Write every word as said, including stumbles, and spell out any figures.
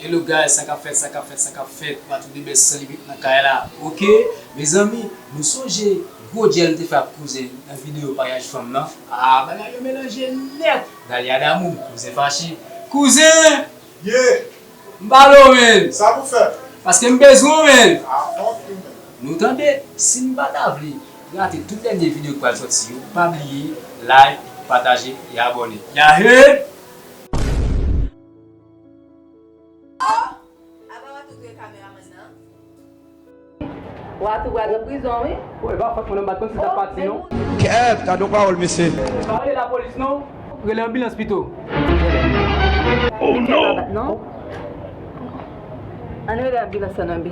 Hello guys, sa k ap fèt, sa k ap fèt, sa k ap fèt? Patrick Debès san limit nan kay la. Ok, mezanmi, nou sonje gwo djèl m te fè ak kouzen nan videyo paryaj fanm nan? Ah, bagay yo melanje nèt. Dalia Damou, kouzen fache. Kouzen! Ye! M pale w, menn. Sa pou fè? Paske m bezwen w, menn. Ah, ok, menn. Nou tande, si n pa ta vle rate tout dènye videyo k pral sòti yo, pa bliye like, pataje e abòne. Yahoo! Oh! Apa w ap tou touye kameramann nan? W a tou pral nan prizon, wi. Woy, pa fòt mwen, m pa t konn si t ap pati, non. Kèt, gade yon pawòl, mesye. Pa rele lapolis, non. Rele anbilans pito. Oh, non! Non. Ann rele anbilans lan, non, bi.